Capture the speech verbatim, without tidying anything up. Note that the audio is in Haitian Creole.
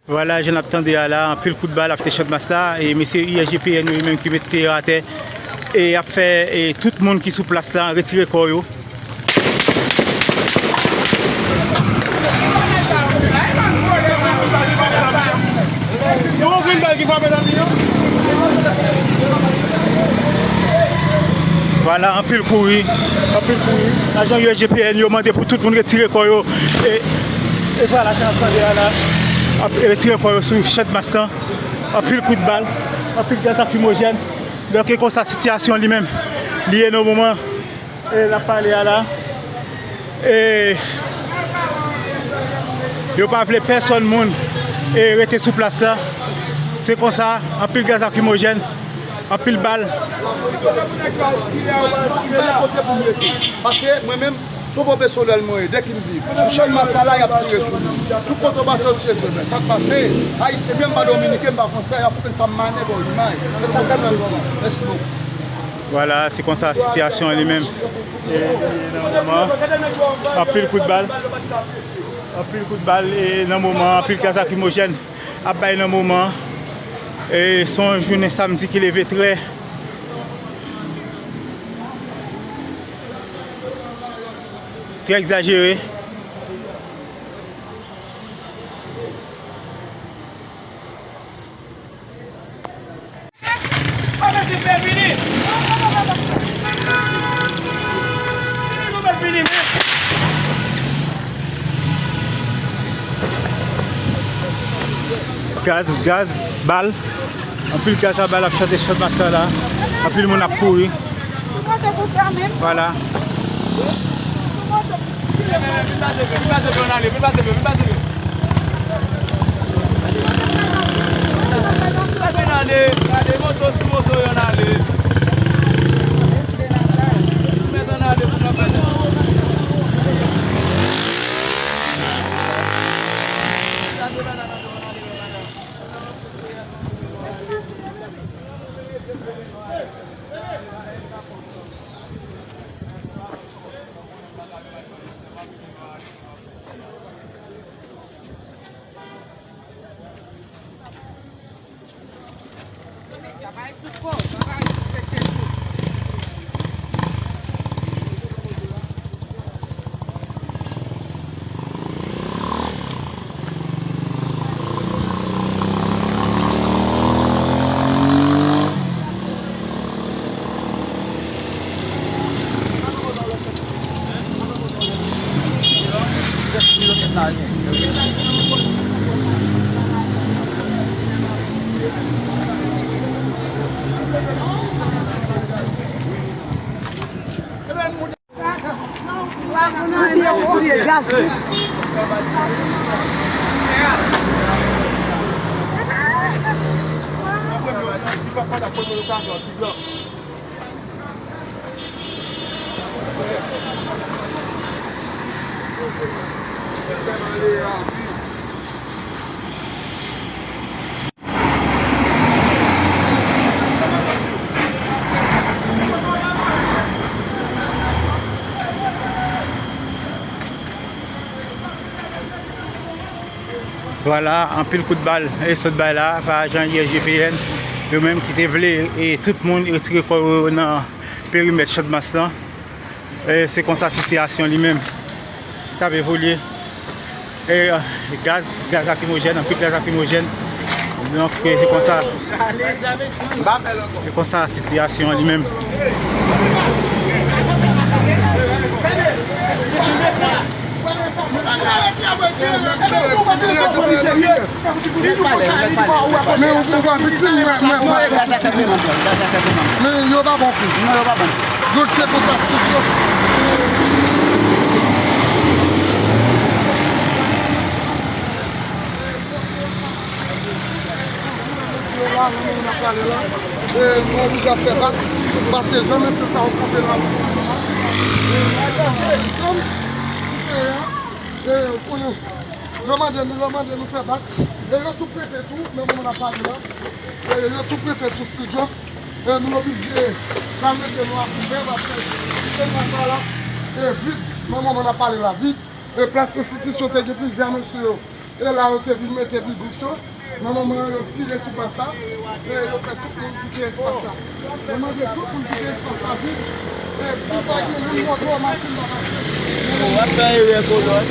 Vwala, jan n ap tande a la, anpil kout bal ap fete Channmas la, e mesye I S G P N yo menm ki mete yo atè, e y ap fè, e tout moun ki sou plas la retire kò yo. Yon grenn bal ki frape nan li an. Vwala, anpil kouri, anpil kouri. Ajan U S G P N yo mande pou tout moun retire kò yo. E, e vwala, sa n ap tande a la, ap retire kò yo sou Channmas lan. Anpil kout bal, anpil gaz lakrimojèn. Donk, e konsa sitiyasyon li menm li ye nan moman e n ap pale a la. E yo pa vle pèsonn moun e rete sou plas la. Se konsa, anpil gaz lakrimojèn, anpil bal. Kote pou m rete. Paske mwen menm, se yon pwofesyonèl mwen ye, dèk m viv. Pou Channmas la, y ap tire sou nou. Tout kote w pase, yo tire sou nou. Sa k pase, Ayisyen, menm pa Dominiken, m pa Fransè, y ap koupe sa m manèv, imaj. E sa sèlman m di. Mèsi bokou. Vwala, se konsa sitiyasyon an li menm. E, e nan moman, anpil kout bal. Anpil kout bal, e nan moman, anpil gaz lakrimojèn ap bay nan moman. E se yon jounen samdi ki leve trè, trè egzajere. Gaz, gaz, bal. Anpil gaz a bal ap chante Channmas la. Anpil moun ap kouri. Vwala. Vwala, anpil kout bal e sot bay la pa ajan I S G P N, yo menm ki te vle e tout moun retire kò yo nan perimèt Channmas lan. E se konsa sitiyasyon li menm t ap evolye. E, e, gaz, gaz lakrimojèn, anpil gaz lakrimojèn. Donk, e, se konsa, se konsa sitiyasyon an li menm. Men ou, ou pa viktim, mwen, mwen, mwen. Men yo pa bon kou. Donk se konsa, se konsa. Mesye yo la, nan moman n ap pale la, e, nou oblije ap fè bak, paske jan mesye sa yo kanpe la, e, konnen, yo mande nou, yo mande nou fè bak, e yo tou prete tou, nan moman n ap pale la, e yo tou prete tou stidyo, e nou oblije pral mete nou akouvè, paske stidyo sa la, e vid, nan moman n ap pale la, vid. E plas enstitisyon te gen plizyè mesye yo. E la yo te vin mete biznis yo. Nan moman an, yo tire sou pas la, e yo fè tout moun kite espas la. Yo mande tout moun kite espas la vide. E pou pa gen moun monte yon machin pa pase. W ap fè erè kolòn.